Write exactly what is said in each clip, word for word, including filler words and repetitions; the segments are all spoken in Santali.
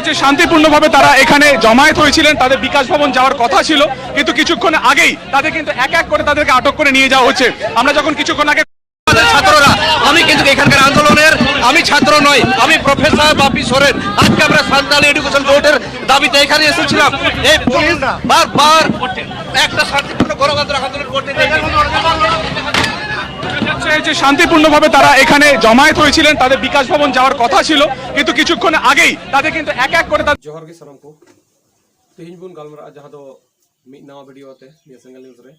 যে শান্তিপূর্ণভাবে তারা এখানে জমায়েত হয়েছিলেন, তাদের বিকাশ ভবন যাওয়ার কথা ছিল, কিন্তু কিছুক্ষণ আগেই তাদের কিন্তু এক এক করে তাদেরকে আটক করে নিয়ে যাওয়া হচ্ছে। আমরা যখন কিছুক্ষণ আগে আমাদের ছাত্ররা, আমি কিন্তু এখানকার আন্দোলনের, আমি ছাত্র নই, আমি প্রফেসর বাপি সোরেন। আজকে আমরা সান্তালি এডুকেশন বোর্ডের দাবিতে এখানে এসেছিলাম। এই পুলিশ বারবার একটা শান্তিপূর্ণ গণতান্ত্রিক আন্দোলন করতে দেয়নি। এই যে শান্তিপূর্ণভাবে তারা এখানে জমায়েত হয়েছিলেন, তাদের বিকাশ ভবন যাওয়ার কথা ছিল, কিন্তু কিছুক্ষণ আগেই তাদের কিন্তু এক এক করে তাদের ᱡᱚᱦᱟᱨ ᱜᱮ ᱥᱟᱱᱟᱢ ᱠᱚ᱾ ᱛᱮᱦᱮᱧ ᱵᱚᱱ ᱜᱟᱞᱢᱟᱨᱟᱜᱼᱟ ᱡᱟᱦᱟᱸ ᱫᱚ ᱢᱤᱫ ᱱᱟᱣᱟ ᱵᱷᱤᱰᱤᱭᱳ ᱟᱛᱮ ᱱᱤᱭᱟᱹ ᱥᱮᱸᱜᱮᱞ ᱱᱤᱭᱩᱡᱽ ᱨᱮ᱾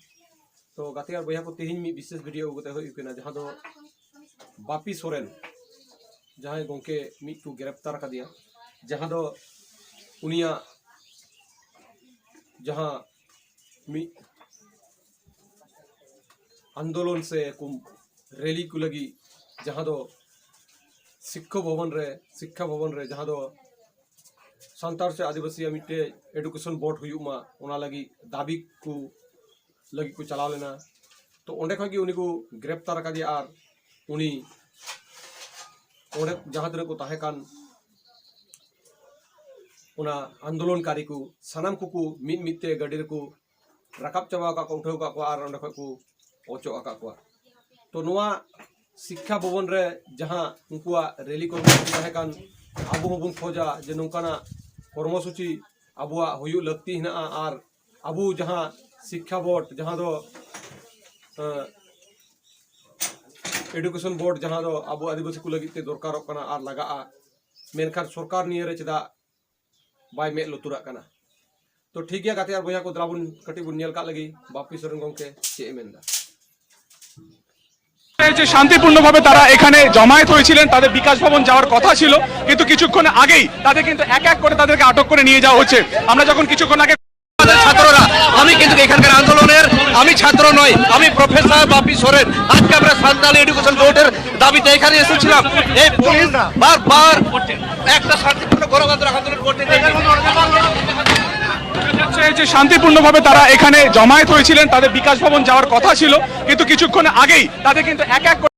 ᱛᱚ ᱜᱟᱛᱮ ᱟᱨ ᱵᱚᱭᱦᱟ ᱠᱚ, ᱛᱮᱦᱮᱧ ᱢᱤᱫ ᱵᱤᱥᱮᱥ ᱵᱷᱤᱰᱤᱭᱳ ᱟᱹᱜᱩ ᱠᱟᱛᱮ ᱦᱩᱭᱩᱜ ᱠᱟᱱᱟ, ᱡᱟᱦᱟᱸ ᱫᱚ ᱵᱟᱯᱤ ᱥᱚᱨᱮᱱ, ᱡᱟᱦᱟᱸᱭ ᱜᱚᱢᱠᱮ ᱢᱤᱫ ᱠᱚ ᱜᱨᱮᱯᱛᱟᱨ ᱟᱠᱟᱫᱮᱭᱟ, ᱡᱟᱦᱟᱸ ᱫᱚ ᱩᱱᱤᱭᱟᱜ ᱡᱟᱦᱟᱸ ᱢᱤᱫ ᱟᱱᱫᱳᱞᱚᱱ ᱥᱮ ᱠᱚ ᱨᱮᱞᱤ ᱠᱚ ᱞᱟᱹᱜᱤᱫ, ᱡᱟᱦᱟᱸ ᱫᱚ ᱥᱤᱠᱠᱷᱟ ᱵᱷᱚᱵᱚᱱ ᱨᱮ, ᱥᱤᱠᱠᱷᱟ ᱵᱷᱚᱵᱚᱱ ᱨᱮ ᱡᱟᱦᱟᱸ ᱫᱚ ᱥᱟᱱᱛᱟᱲ ᱥᱮ ᱟᱹᱫᱤᱵᱟᱹᱥᱤᱭᱟᱜ ᱢᱤᱫᱴᱮᱡ ᱮᱰᱩᱠᱮᱥᱚᱱ ᱵᱳᱨᱰ ᱦᱩᱭᱩᱜ ᱢᱟ, ᱚᱱᱟ ᱞᱟᱹᱜᱤᱫ ᱫᱟᱹᱵᱤ ᱠᱚ ᱞᱟᱹᱜᱤᱫ ᱠᱚ ᱪᱟᱞᱟᱣ ᱞᱮᱱᱟ᱾ ᱛᱚ ᱚᱸᱰᱮ ᱠᱷᱚᱱ ᱜᱮ ᱩᱱᱤ ᱠᱚ ᱜᱨᱮᱯᱛᱟᱨ ᱟᱠᱟᱫᱮᱭᱟ ᱟᱨ ᱩᱱᱤ ᱚᱸᱰᱮ ᱡᱟᱦᱟᱸ ᱛᱤᱱᱟᱹᱜ ᱠᱚ ᱛᱟᱦᱮᱸ ᱠᱟᱱ ᱚᱱᱟ ᱟᱱᱫᱳᱞᱚᱱᱠᱟᱨᱤ ᱠᱚ ᱥᱟᱱᱟᱢ ᱠᱚᱠᱚ ᱢᱤᱫ ᱢᱤᱫ ᱛᱮ ᱜᱟᱹᱰᱤ ᱨᱮᱠᱚ ᱨᱟᱠᱟᱵ ᱪᱟᱵᱟ ᱟᱠᱟᱫ ᱠᱚᱣᱟ, ᱩᱴᱷᱟᱹᱣ ᱟᱠᱟᱫ ᱠᱚᱣᱟ ᱟᱨ ᱚᱸᱰᱮ ᱠᱷᱚᱱ ᱠᱚ ᱚᱪᱚᱜ ᱟᱠᱟᱫ ᱠᱚᱣᱟ᱾ ᱛᱚ ᱱᱚᱣᱟ ᱥᱤᱠᱠᱷᱟ ᱵᱷᱚᱵᱚᱱ ᱨᱮ ᱡᱟᱦᱟᱸ ᱩᱱᱠᱩᱣᱟᱜ ᱨᱮᱞᱤ ᱠᱚᱨᱢᱚᱥᱩᱪᱤ ᱛᱟᱦᱮᱸ ᱠᱟᱱ, ᱟᱵᱚ ᱦᱚᱸᱵᱚᱱ ᱠᱷᱚᱡᱟ ᱡᱮ ᱱᱚᱝᱠᱟᱱᱟᱜ ᱠᱚᱨᱢᱚᱥᱩᱪᱤ ᱟᱵᱚᱣᱟᱜ ᱦᱩᱭᱩᱜ ᱞᱟᱹᱠᱛᱤ ᱦᱮᱱᱟᱜᱼᱟ᱾ ᱟᱨ ᱟᱵᱚ ᱡᱟᱦᱟᱸ ᱥᱤᱠᱠᱷᱟ ᱵᱳᱨᱰ, ᱡᱟᱦᱟᱸ ᱫᱚ ᱮᱰᱩᱠᱮᱥᱚᱱ ᱵᱳᱨᱰ, ᱡᱟᱦᱟᱸ ᱫᱚ ᱟᱵᱚ ᱟᱹᱫᱤᱵᱟᱹᱥᱤ ᱠᱚ ᱞᱟᱹᱜᱤᱫ ᱛᱮ ᱫᱚᱨᱠᱟᱨᱚᱜ ᱠᱟᱱᱟ ᱟᱨ ᱞᱟᱜᱟᱜᱼᱟ, ᱢᱮᱱᱠᱷᱟᱱ ᱥᱚᱨᱠᱟᱨ ᱱᱤᱭᱟᱹ ᱨᱮ ᱪᱮᱫᱟᱜ ᱵᱟᱭ ᱢᱮᱫ ᱞᱩᱛᱩᱨᱟᱜ ᱠᱟᱱᱟ? ᱛᱚ ᱴᱷᱤᱠ ᱜᱮᱭᱟ ᱜᱟᱛᱮ ᱟᱨ ᱵᱚᱭᱦᱟ ᱠᱚ, ᱫᱮᱞᱟ ᱵᱚᱱ ᱠᱟᱹᱴᱤᱡ ᱵᱚᱱ ᱧᱮᱞ ᱠᱟᱜ ᱞᱮᱜᱮ ᱵᱟᱯᱤ ᱥᱚᱨᱮᱱ ᱜᱚᱢᱠᱮ ᱪᱮᱫ ᱮ ᱢᱮᱱᱫᱟ᱾ এই যে শান্তিপূর্ণভাবে তারা এখানে জমায়েত হয়েছিলেন, তাদের বিকাশ ভবন যাওয়ার কথা ছিল, কিন্তু কিছুক্ষণ আগেই তাদের কিন্তু এক এক করে তাদেরকে আটক করে নিয়ে যাওয়া হচ্ছে। আমরা যখন কিছুক্ষণ আগে আমাদের ছাত্ররা, আমি কিন্তু এখানকার আন্দোলনের, আমি ছাত্র নই, আমি প্রফেসর বাপি সোরেন। আজকে আমরা সান্তালি এডুকেশন বোর্ডের দাবিতে এখানে এসেছিলাম। এই পুলিশ বারবার একটা শান্তিপূর্ণ গণতান্ত্রিক আন্দোলন করতে দেয়নি। এই যে শান্তিপূর্ণভাবে তারা এখানে জমায়েত হয়েছিলেন, তাদের বিকাশ ভবন যাওয়ার কথা ছিল, কিন্তু কিছুক্ষণ আগেই তাদের কিন্তু এক এক করে